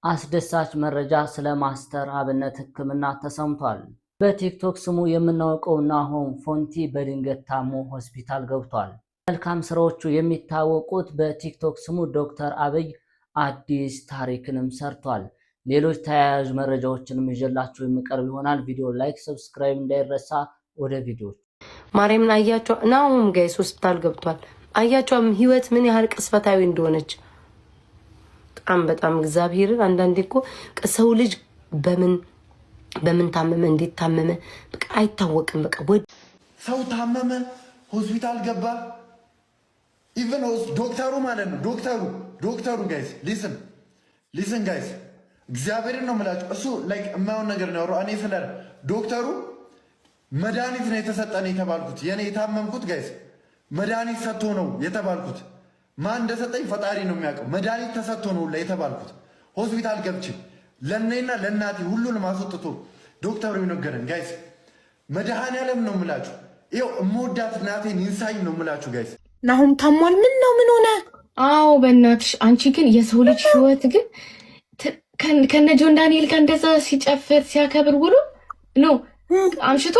አስደሳች መረጃ ስለ ማስተር አብነት ሕክምና ተሰምቷል። በቲክቶክ ስሙ የምናውቀው ናሆም ፎንቲ በድንገት ታሞ ሆስፒታል ገብቷል። መልካም ስራዎቹ የሚታወቁት በቲክቶክ ስሙ ዶክተር አብይ አዲስ ታሪክንም ሰርቷል። ሌሎች ተያያዥ መረጃዎችንም ይዤላችሁ የሚቀርብ ይሆናል። ቪዲዮ like፣ subscribe እንዳይረሳ። ወደ ቪዲዮዎች። ማርያምን አያቸው። ናሆም guys ሆስፒታል ገብቷል። አያቸውም ህይወት ምን ያህል ቅጽበታዊ እንደሆነች። በጣም በጣም እግዚአብሔርን አንዳንዴ እኮ ሰው ልጅ በምን በምን ታመመ፣ እንዴት ታመመ በቃ አይታወቅም። በቃ ሰው ታመመ፣ ሆስፒታል ገባ። Even ዶክተሩ ማለት ነው፣ ዶክተሩ guys, listen, listen guys፣ እግዚአብሔርን ነው የምላቸው። እሱ like የማይሆን ነገር ነው ያወራው። እኔ ስለ ዶክተሩ መድኃኒት ነው የተሰጠን የተባልኩት፣ የኔ የታመምኩት guys መድኃኒት ሰጥቶ ነው የተባልኩት። ማን እንደሰጠኝ ፈጣሪ ነው የሚያውቀው። መድኃኒት ተሰጥቶ ነው ሁላ የተባልኩት። ሆስፒታል ገብቼ ለእኔና ለእናቴ ሁሉንም አስወጥቶ ዶክተሩ የነገረን guys፣ መድኃኒዓለም ነው የምላችሁ። ይኸው የምወዳት እናቴን ይንሳኝ ነው የምላችሁ guys። ናሁም ታሟል። ምን ነው? ምን ሆነ? አዎ በእናትሽ፣ አንቺ ግን የሰው ልጅ ህይወት ግን ከነ ጆን ዳንኤል ጋር እንደዛ ሲጨፍር ሲያከብር ውሎ no አምሽቶ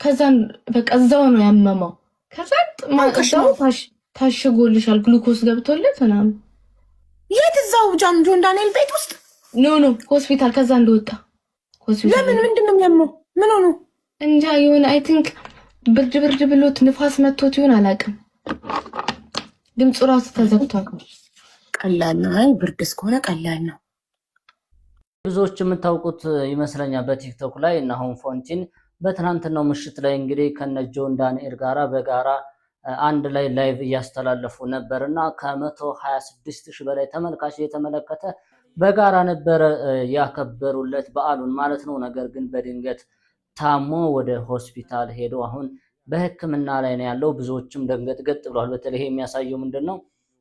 ከዛን በቃ እዛው ነው ያመመው። ከዛ እዛው ታሽጎልሻል፣ ግሉኮስ ገብቶለት ምናምን። የት? እዛው ጆን ዳንኤል ቤት ውስጥ? No, ሆስፒታል ከዛ እንደወጣ ሆስፒታል። ለምን? ምንድን ነው የሚያመው? ምን ሆኖ? እንጃ፣ የሆነ I think ብርድ ብርድ ብሎት ንፋስ መቶት ይሆን አላውቅም። ድምፁ ራሱ ተዘግቷል። ቀላል ነው። አይ ብርድ እስከሆነ ቀላል ነው። ብዙዎች የምታውቁት ይመስለኛል በቲክቶክ ላይ ናሆም ፎንቲን። በትናንትናው ምሽት ላይ እንግዲህ ከነ ጆን ዳንኤል ጋራ በጋራ አንድ ላይ live እያስተላለፉ ነበር እና ከ126,000 በላይ ተመልካች እየተመለከተ በጋራ ነበረ ያከበሩለት በዓሉን ማለት ነው። ነገር ግን በድንገት ታሞ ወደ ሆስፒታል ሄዶ አሁን በሕክምና ላይ ነው ያለው። ብዙዎችም ደንገጥገጥ ብለዋል። በተለይ የሚያሳየው ምንድን ነው?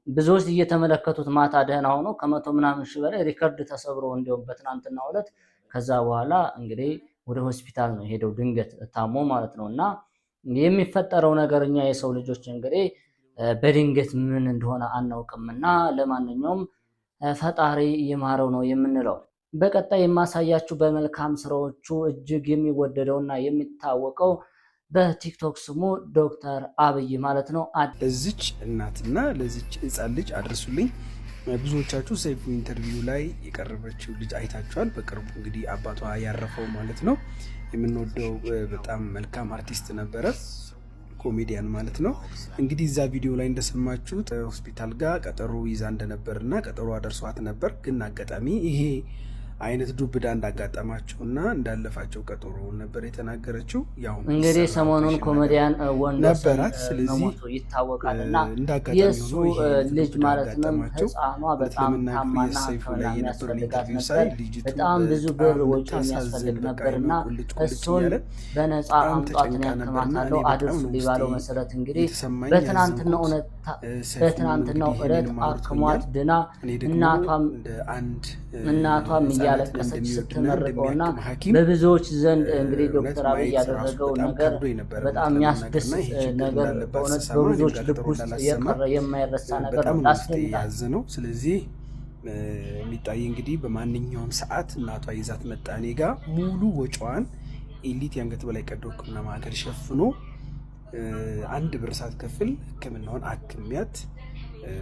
ብዙዎች እየተመለከቱት ማታ ደህና ሆኖ ከመቶ ምናምን ሺህ በላይ record ተሰብሮ እንዲሁም በትናንትናው ዕለት፣ ከዛ በኋላ እንግዲህ ወደ ሆስፒታል ነው የሄደው ድንገት ታሞ ማለት ነው። እና የሚፈጠረው ነገር እኛ የሰው ልጆች እንግዲህ በድንገት ምን እንደሆነ አናውቅምና ለማንኛውም ፈጣሪ ይማረው ነው የምንለው። በቀጣይ የማሳያችሁ በመልካም ስራዎቹ እጅግ የሚወደደውና የሚታወቀው በቲክቶክ ስሙ ዶክተር አብይ ማለት ነው። ለዚች እናትና ለዚች ሕፃን ልጅ አድርሱልኝ። ብዙዎቻችሁ ሰይፉ interview ላይ የቀረበችው ልጅ አይታችኋል። በቅርቡ እንግዲህ አባቷ ያረፈው ማለት ነው። የምንወደው በጣም መልካም አርቲስት ነበረ፣ ኮሜዲያን ማለት ነው። እንግዲህ እዛ ቪዲዮ ላይ እንደሰማችሁት ሆስፒታል ጋር ቀጠሮ ይዛ እንደነበር እና ቀጠሮ አደርሷት ነበር። ግን አጋጣሚ ይሄ አይነት ዱብዳ እንዳጋጠማቸው እና እንዳለፋቸው ቀጠሮውን ነበር የተናገረችው። ያው እንግዲህ ሰሞኑን ኮሜዲያን ወንዶሰን ነበራት። ስለዚህ መሞቱ ይታወቃል እና እንዳጋጣሚ የእሱ ሆኖ ይሄ ልጅ ዱብዳ ማለትም አጋጠማቸው። ህፃኗ እውነት በጣም ለመናገር ታማና የሰይፉ ሕክምና ላይ የነበረውን የሚያስፈልጋት interview ሳይ ነበር። ልጅቱ በጣም ብዙ ብር በጣም ወጪ የምታሳዝን የሚያስፈልግ በቃ ነበር አይኗ እና ቁልጭ ቁልጭ እሱን እያለ በነፃ በጣም አምጧትን ተጨንቃ ነበርና እኔ ያክማታለሁ በጣም ነው አድርሱልኝ ውስጤ ባለው መሰረት እንግዲህ የተሰማኝ በትናንትናው ያዘንኩት። ሰይፉም በትናንትናው እንግዲህ ዕለት እኔንም አክሟት አውርቶኛል። ድና እኔ ደግሞ እናቷም እንደ አንድ እናቷም ህጻናትን እያለቀሰች እንደሚወድና ስትመርቀውና እንደሚያክም ሐኪም በብዙዎች ዘንድ እንግዲህ እውነት ዶክተር አብይ ማየት ራሱ ያደረገው በጣም ነገር ከብዶኝ ነበር በጣም እውነት ለመናገር። የሚያስደስት እና ይሄ ችግር ነገር እንዳለባት በእውነት ስሰማ እኔም በብዙዎች ጋር ልብ ቀጠሮ ውስጥ እንዳላሰማ የቀረ የማይረሳ ነገር በጣም ነው። ነው ውስጤ ላስደምጣችሁ። የያዘ ነው። ስለዚህ የሚጣይ እንግዲህ በማንኛውም ሰዓት እናቷ ይዛት መጣ እኔ ጋ። ሙሉ ወጪዋን ኤሊት የአንገት በላይ ቀዶ ሕክምና ማዕከል ሸፍኖ አንድ ብር ሳትከፍል ሕክምናውን አክሚያት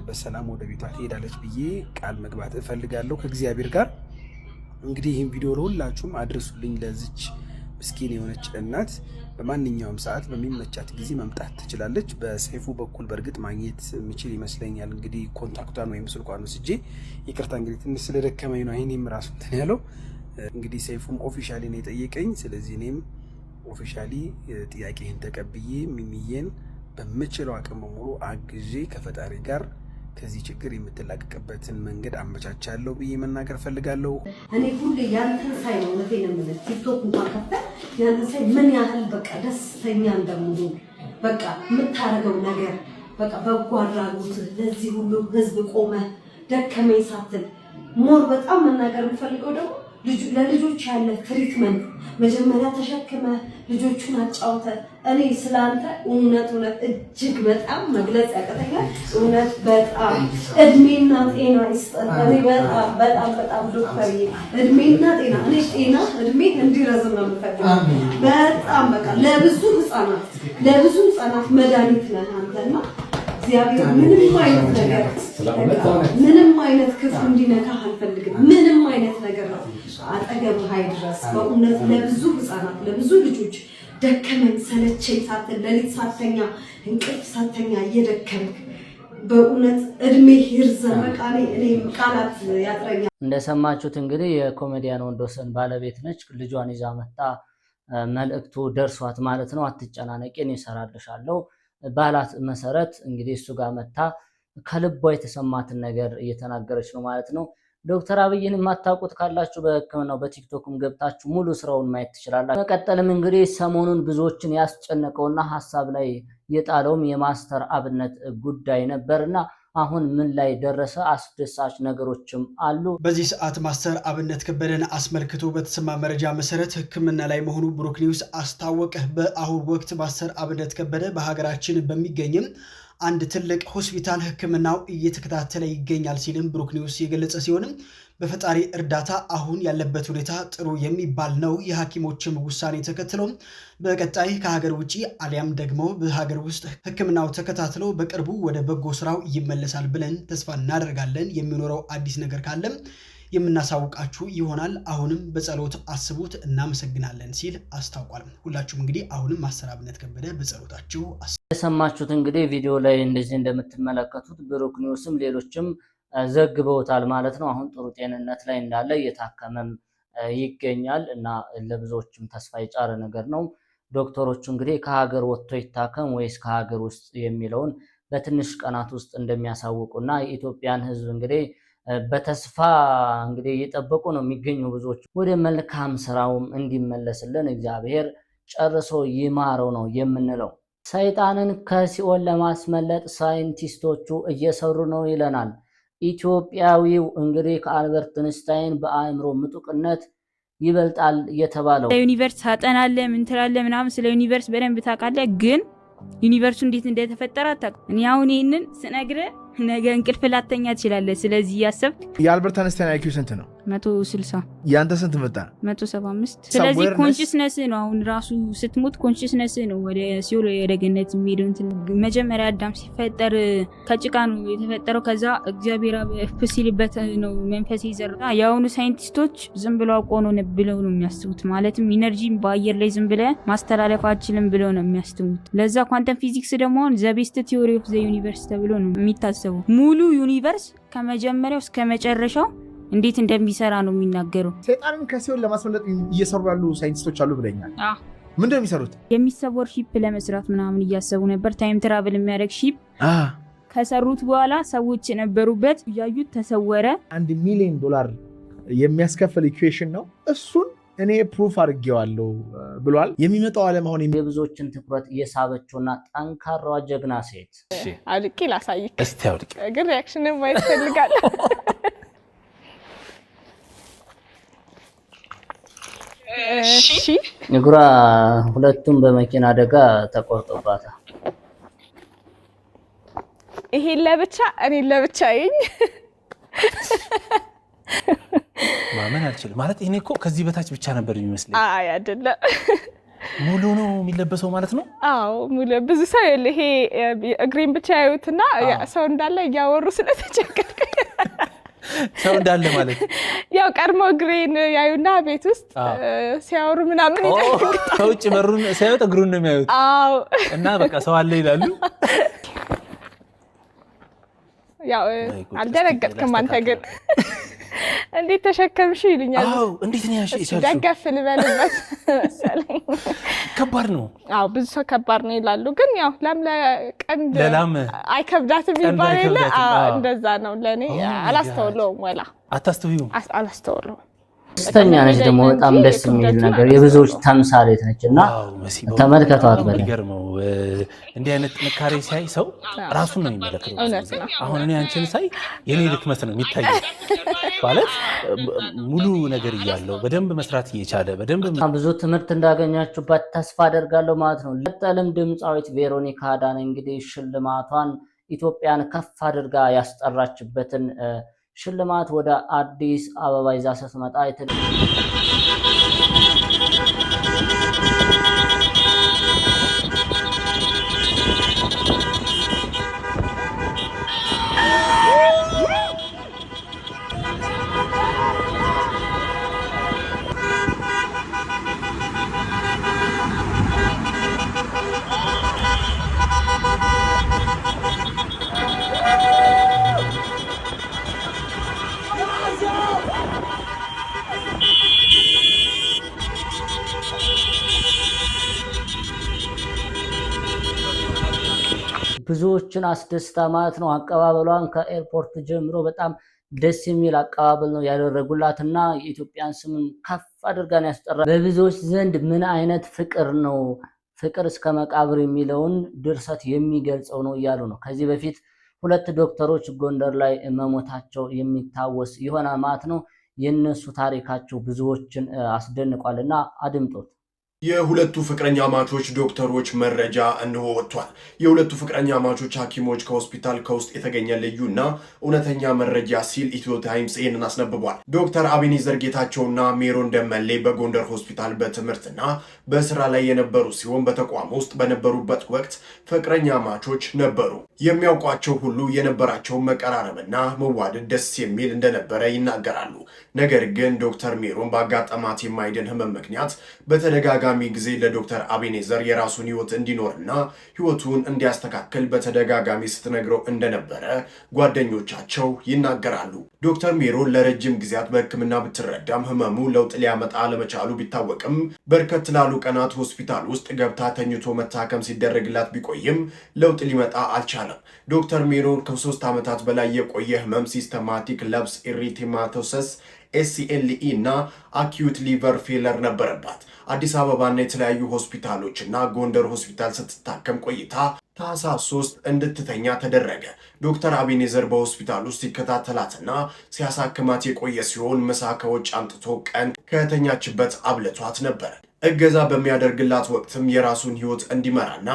በሰላም ወደ ቤቷ ትሄዳለች ብዬ ቃል መግባት እፈልጋለሁ ከእግዚአብሔር ጋር። እንግዲህ ይህን ቪዲዮ ለሁላችሁም አድርሱልኝ። ለዚች ምስኪን የሆነች እናት በማንኛውም ሰዓት በሚመቻት ጊዜ መምጣት ትችላለች። በሰይፉ በኩል በእርግጥ ማግኘት የምችል ይመስለኛል። እንግዲህ contact ቷን ወይም ስልኳን ወስጄ፣ ይቅርታ እንግዲህ ትንሽ ስለደከመኝ ነው አይኔም ራሱ እንትን ያለው። እንግዲህ ሰይፉም officially ነው የጠየቀኝ። ስለዚህ እኔም officially ጥያቄህን ተቀብዬ ሚሚዬን በምችለው አቅም በሙሉ አግዤ ከፈጣሪ ጋር ከዚህ ችግር የምትላቀቅበትን መንገድ አመቻቻለሁ ብዬ መናገር ፈልጋለሁ። እኔ ሁሌ ያንተን ሳይ ነው፣ እውነቴን ነው የምልህ። ቲክቶክ እንኳን ከፍተህ ያንተን ሳይ ምን ያህል በቃ ደስተኛ እንደምሆን፣ በቃ የምታደርገው ነገር፣ በቃ በጎ አድራጎት ለዚህ ሁሉ ህዝብ ቆመ ደከመኝ ሳትል፣ more በጣም መናገር የምፈልገው ደግሞ ለልጆች ያለ treatment መጀመሪያ ተሸክመ ልጆቹን አጫውተ፣ እኔ ስለአንተ እውነት እውነት እጅግ በጣም መግለጽ ያቅተኛል። እውነት በጣም እድሜና ጤና ይስጠን። እኔ በጣም በጣም በጣም ዶክተር እድሜና ጤና፣ እኔ ጤና እድሜ እንዲረዝም ነው የምፈልገው። በጣም በቃ ለብዙ ህጻናት መድኃኒት ነህ አንተና እግዚአብሔር ምንም አይነት ነገር፣ ምንም አይነት ክፉ እንዲነካህ አልፈልግም። ምንም አይነት ነገር አጠገብህ አይድረስ። በእውነት ለብዙ ህጻናት፣ ለብዙ ልጆች ደከመኝ ሰለቸኝ ሳትል፣ ሌሊት ሳተኛ፣ እንቅልፍ ሳተኛ እየደከምክ፣ በእውነት እድሜ ይርዘም። በቃ እኔ ቃላት ያጥረኛል። እንደሰማችሁት እንግዲህ የኮሜዲያን ወንዶሰን ባለቤት ነች። ልጇን ይዛ መጣ፣ መልእክቱ ደርሷት ማለት ነው። አትጨናነቂ፣ እኔ እሰራልሻለሁ ባላት መሰረት እንግዲህ እሱ ጋር መታ ከልቧ የተሰማትን ነገር እየተናገረች ነው ማለት ነው። ዶክተር አብይን የማታውቁት ካላችሁ በሕክምናው በቲክቶክም ገብታችሁ ሙሉ ስራውን ማየት ትችላላችሁ። መቀጠልም እንግዲህ ሰሞኑን ብዙዎችን ያስጨነቀውና ሀሳብ ላይ የጣለውም የማስተር አብነት ጉዳይ ነበርና አሁን ምን ላይ ደረሰ? አስደሳች ነገሮችም አሉ። በዚህ ሰዓት ማስተር አብነት ከበደን አስመልክቶ በተሰማ መረጃ መሰረት ሕክምና ላይ መሆኑ ብሩክ ኒውስ አስታወቀ። በአሁኑ ወቅት ማስተር አብነት ከበደ በሀገራችን በሚገኝም አንድ ትልቅ ሆስፒታል ሕክምናው እየተከታተለ ይገኛል ሲልም ብሩክ ኒውስ የገለጸ ሲሆንም በፈጣሪ እርዳታ አሁን ያለበት ሁኔታ ጥሩ የሚባል ነው። የሐኪሞችም ውሳኔ ተከትሎ በቀጣይ ከሀገር ውጭ አሊያም ደግሞ በሀገር ውስጥ ሕክምናው ተከታትሎ በቅርቡ ወደ በጎ ስራው ይመለሳል ብለን ተስፋ እናደርጋለን። የሚኖረው አዲስ ነገር ካለም የምናሳውቃችሁ ይሆናል። አሁንም በጸሎት አስቡት፣ እናመሰግናለን ሲል አስታውቋል። ሁላችሁም እንግዲህ አሁንም ማስተር አብነት ከበደ በጸሎታችሁ የሰማችሁት እንግዲህ ቪዲዮ ላይ እንደዚህ እንደምትመለከቱት ብሩክ ኒውስም ሌሎችም ዘግበውታል ማለት ነው። አሁን ጥሩ ጤንነት ላይ እንዳለ፣ እየታከመም ይገኛል እና ለብዙዎችም ተስፋ የጫረ ነገር ነው። ዶክተሮቹ እንግዲህ ከሀገር ወጥቶ ይታከም ወይስ ከሀገር ውስጥ የሚለውን በትንሽ ቀናት ውስጥ እንደሚያሳውቁና የኢትዮጵያን ሕዝብ እንግዲህ በተስፋ እንግዲህ እየጠበቁ ነው የሚገኙ ብዙዎች። ወደ መልካም ስራውም እንዲመለስልን እግዚአብሔር ጨርሶ ይማረው ነው የምንለው። ሰይጣንን ከሲኦል ለማስመለጥ ሳይንቲስቶቹ እየሰሩ ነው ይለናል። ኢትዮጵያዊው እንግዲህ ከአልበርት አንስታይን በአእምሮ ምጡቅነት ይበልጣል የተባለው Universe ታጠናለህ፣ ምን ትላለህ ምናምን፣ ስለ universe በደንብ ታውቃለህ፣ ግን universe ኡ እንዴት እንደተፈጠረ አታውቅም። እኔ አሁን ይህንን ስነግርህ ነገ እንቅልፍ ላተኛ ትችላለህ። ስለዚህ እያሰብክ የአልበርት አንስታይን IQ ስንት ነው? 160። የአንተ ስንት መጣ? 175። ስለዚህ consciousness ነው፣ አሁን ራሱ ስትሞት consciousness ነው ወደ ሲኦል ወደ ገነት የሚሄደው። እንትን መጀመሪያ አዳም ሲፈጠር ከጭቃ ነው የተፈጠረው። ከዛ እግዚአብሔር እፍ ሲልበት ነው መንፈስ የዘራ። የአሁኑ ሳይንቲስቶች ዝም ብለው አውቆ ነው ብለው ነው የሚያስቡት። ማለትም energy በአየር ላይ ዝም ብለህ ማስተላለፍ አችልም ብለው ነው የሚያስቡት። ለዛ quantum physics ደግሞ አሁን the best theory of the universe ተብሎ ነው የሚታሰበው። ሙሉ universe ከመጀመሪያው እስከ መጨረሻው እንዴት እንደሚሰራ ነው የሚናገረው። ሰይጣንን ከሲኦል ለማስመለጥ እየሰሩ ያሉ ሳይንቲስቶች አሉ ብለኛል። ምንድን ነው የሚሰሩት? የሚሰወር ship ለመስራት ምናምን እያሰቡ ነበር። Time travel የሚያደርግ ship ከሰሩት በኋላ ሰዎች የነበሩበት እያዩት ተሰወረ። 1 ሚሊዮን ዶላር የሚያስከፍል equation ነው። እሱን እኔ proof አድርጌዋለሁ ብሏል። የሚመጣው ዓለም አሁን የብዙዎችን ትኩረት እየሳበችውና ጠንካራዋ ጀግና ሴት። አውልቄ ላሳይክ። እስቲ አውልቂ። ግን reaction ን ማየት ፈልጋለሁ። እሺ። እግሯ ሁለቱም በመኪና አደጋ ተቆርጦባታል። ይሄን ለብቻ፣ እኔን ለብቻ ይኝ። ማመን አልችልም። ማለት እኔ እኮ ከዚህ በታች ብቻ ነበር የሚመስለኝ። አይ አይደለም። ሙሉ ነው የሚለበሰው ማለት ነው። አዎ ሙሉ። ብዙ ሰው ይሄ እግሬን ብቻ ያዩትና ሰው እንዳለ እያወሩ ስለተቸገርኩ። ሰው እንዳለ ማለት? ያው ቀድሞ እግሬን ያዩና ቤት ውስጥ ሲያወሩ ምናምን ይደነግጣሉ። ከውጭ በሩን ሲያዩት እግሩን ነው የሚያዩት። አዎ። እና በቃ ሰው አለ ይላሉ። ያው አልደነገጥክም አንተ ግን፣ እንዴት ተሸከምሽ ይሉኛል። አዎ፣ እንዴት ነው ያልሽው? እስኪ ደገፍ ልበልበት መሰለኝ። ከባድ ነው። አዎ፣ ብዙ ሰው ከባድ ነው ይላሉ። ግን ያው ላም ለቀንድ ለላም አይከብዳትም ቀንድ ይባል የለ? አይከብዳትም። አዎ፣ አዎ። እንደዛ ነው። ለእኔ Oh my God. አላስተውለውም፣ ወላ አታስተውዩም? አላስተውለውም። ደስተኛ ነች ደግሞ፣ በጣም ደስ የሚል ነገር፣ የብዙዎች ተምሳሌት ነች እና ተመልከቷት በደንብ። የሚገርመው እንዲህ አይነት ጥንካሬ ሲያይ ሰው ራሱን ነው የሚመለከተው። ብዙ እውነት ጊዜ። ነው። አሁን እኔ አንቺን ሳይ የኔ ድክመት ነው የሚታየው። ማለት ሙሉ ነገር እያለው፣ በደንብ መስራት እየቻለ፣ በደንብ ብዙ ትምህርት እንዳገኛችሁበት ተስፋ አደርጋለሁ ማለት ነው። ለጠልም ድምፃዊት ቬሮኒካ አዳነ እንግዲህ ሽልማቷን ኢትዮጵያን ከፍ አድርጋ ያስጠራችበትን ሽልማት ወደ አዲስ አበባ ይዛ ስትመጣ ብዙዎችን አስደስታ ማለት ነው። አቀባበሏን ከኤርፖርት ጀምሮ በጣም ደስ የሚል አቀባበል ነው ያደረጉላት እና የኢትዮጵያን ስምን ከፍ አድርጋን ያስጠራ። በብዙዎች ዘንድ ምን አይነት ፍቅር ነው፣ ፍቅር እስከ መቃብር የሚለውን ድርሰት የሚገልጸው ነው እያሉ ነው። ከዚህ በፊት ሁለት ዶክተሮች ጎንደር ላይ መሞታቸው የሚታወስ ይሆናል ማለት ነው። የእነሱ ታሪካቸው ብዙዎችን አስደንቋል እና አድምጦት። የሁለቱ ፍቅረኛማቾች ዶክተሮች መረጃ እንሆ ወጥቷል። የሁለቱ ፍቅረኛማቾች ሐኪሞች ከሆስፒታል ከውስጥ የተገኘ ልዩና እውነተኛ መረጃ ሲል ኢትዮ ታይምስ ይህንን አስነብቧል። ዶክተር አቤኔዘር ጌታቸውና ሜሮን ደመሌ በጎንደር ሆስፒታል በትምህርትና በስራ ላይ የነበሩ ሲሆን በተቋም ውስጥ በነበሩበት ወቅት ፍቅረኛማቾች ነበሩ። የሚያውቋቸው ሁሉ የነበራቸውን መቀራረብና መዋደድ ደስ የሚል እንደነበረ ይናገራሉ። ነገር ግን ዶክተር ሜሮን ባጋጠማት የማይድን ህመም ምክንያት በተደጋጋሚ ጊዜ ለዶክተር አቤኔዘር የራሱን ህይወት እንዲኖርና ህይወቱን እንዲያስተካክል በተደጋጋሚ ስትነግረው እንደነበረ ጓደኞቻቸው ይናገራሉ። ዶክተር ሜሮን ለረጅም ጊዜያት በሕክምና ብትረዳም ህመሙ ለውጥ ሊያመጣ አለመቻሉ ቢታወቅም በርከት ላሉ ቀናት ሆስፒታል ውስጥ ገብታ ተኝቶ መታከም ሲደረግላት ቢቆይም ለውጥ ሊመጣ አልቻለም። ዶክተር ሜሮን ከ3 ዓመታት በላይ የቆየ ህመም systematic lupus erythematosus SLE እና acute liver failure ነበረባት። አዲስ አበባና የተለያዩ ሆስፒታሎች እና ጎንደር ሆስፒታል ስትታከም ቆይታ ታህሳስ 3 እንድትተኛ ተደረገ። ዶክተር አቤኔዘር በሆስፒታል ውስጥ ሲከታተላትና ሲያሳክማት የቆየ ሲሆን ምሳ ከውጭ አምጥቶ ቀን ከተኛችበት አብልቷት ነበር። እገዛ በሚያደርግላት ወቅትም የራሱን ህይወት እንዲመራና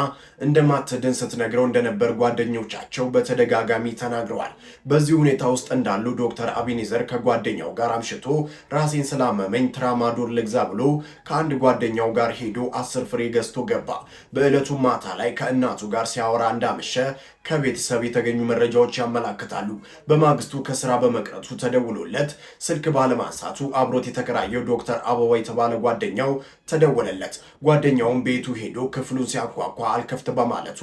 እንደማትድን ስትነግረው እንደነበር ጓደኞቻቸው በተደጋጋሚ ተናግረዋል። በዚህ ሁኔታ ውስጥ እንዳሉ ዶክተር አቤኔዘር ከጓደኛው ጋር አምሽቶ ራሴን ስላመመኝ ትራማዶል ልግዛ ብሎ ከአንድ ጓደኛው ጋር ሄዶ 10 ፍሬ ገዝቶ ገባ። በዕለቱ ማታ ላይ ከእናቱ ጋር ሲያወራ እንዳመሸ ከቤተሰብ የተገኙ መረጃዎች ያመላክታሉ። በማግስቱ ከስራ በመቅረቱ ተደውሎለት ስልክ ባለማንሳቱ አብሮት የተከራየው ዶክተር አበባ የተባለ ጓደኛው ተደወለለት። ጓደኛውም ቤቱ ሄዶ ክፍሉን ሲያንኳኳ አልከፍት በማለቱ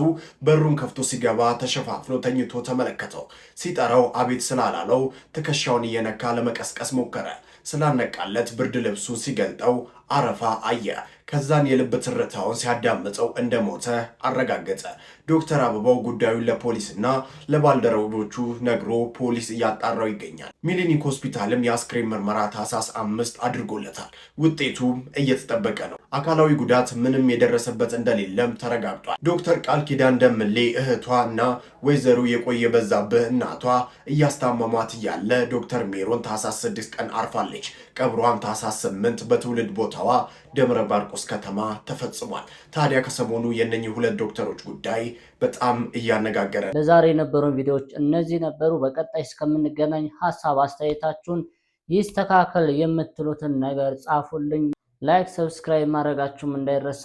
በሩን ከፍቶ ሲገባ ተሸፋፍኖ ተኝቶ ተመለከተው። ሲጠራው አቤት ስላላለው ትከሻውን እየነካ ለመቀስቀስ ሞከረ። ስላልነቃለት ብርድ ልብሱን ሲገልጠው አረፋ አየ። ከዛን የልብ ትርታውን ሲያዳምጠው እንደሞተ አረጋገጠ። ዶክተር አበባው ጉዳዩን ለፖሊስና ለባልደረቦቹ ነግሮ ፖሊስ እያጣራው ይገኛል። ሚሊኒክ ሆስፒታልም የአስክሬን ምርመራ ታህሳስ 5 አድርጎለታል። ውጤቱም እየተጠበቀ ነው። አካላዊ ጉዳት ምንም የደረሰበት እንደሌለም ተረጋግጧል። ዶክተር ቃል ኪዳን ደምሌ እህቷ እና ወይዘሮ የቆየ በዛብህ እናቷ እያስታመሟት እያለ ዶክተር ሜሮን ታህሳስ 6 ቀን አርፋለች። ቀብሯም ታህሳስ 8 በትውልድ ቦታዋ ደብረ ማርቆስ ከተማ ተፈጽሟል። ታዲያ ከሰሞኑ የእነኚህ ሁለት ዶክተሮች ጉዳይ በጣም እያነጋገረ ለዛሬ የነበሩን ቪዲዮዎች እነዚህ ነበሩ። በቀጣይ እስከምንገናኝ ሀሳብ አስተያየታችሁን፣ ይስተካከል የምትሉትን ነገር ጻፉልኝ። Like፣ subscribe ማድረጋችሁም እንዳይረሳ።